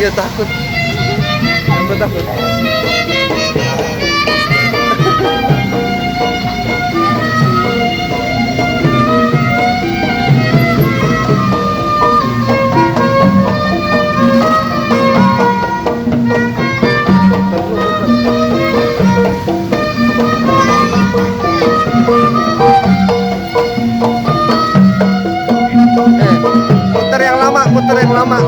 Dia takut. Apa takut? Muter yang lama, muter yang lama.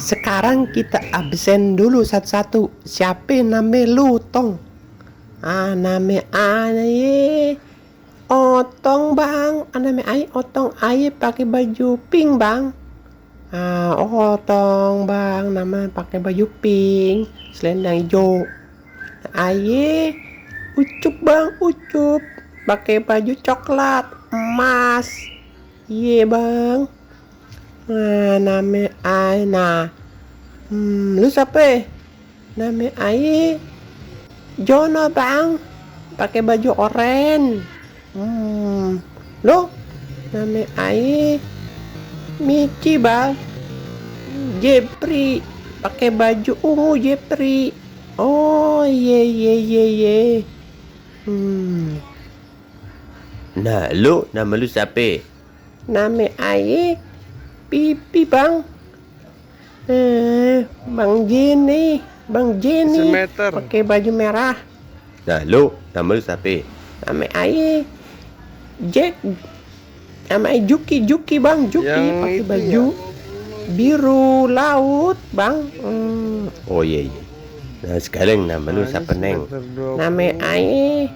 Sekarang kita absen dulu satu-satu. Siapa nama lu, Tong? Nama Aye Otong, Bang. Nama Aye Otong. Aye pakai baju pink, Bang. Otong, Bang. Nama pakai baju pink, selendang hijau. Aye Ucup, Bang. Ucup pakai baju coklat emas. Iya, Bang. Nama Aye. Lu siapa? Nama Aye Jono, Bang. Pakai baju oranye. Lu? Nama Aye Mici, Bang. Jepri pakai baju ungu, Jepri. Oh, ye. Nah, nama lu siapa? Nama Aye Pipi, Bang. Bang Jenny pakai baju merah. Nah, nama lu siapa? Nama Aye Jack. Nama Aye Juki, Bang. Juki pakai baju biru laut, Bang. Oh iya. Nah, sekarang nama lu siapa, Neng? Nama Aye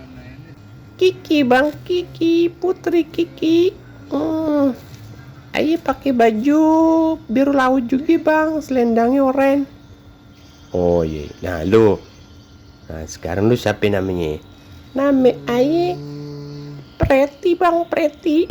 Kiki, Bang. Kiki, Putri Kiki. Aye pakai baju biru laut juga, Bang. Selendangnya oranye. Oh iya. Nah, sekarang lu siapa namanya? Nama Aye Preti, Bang. Preti.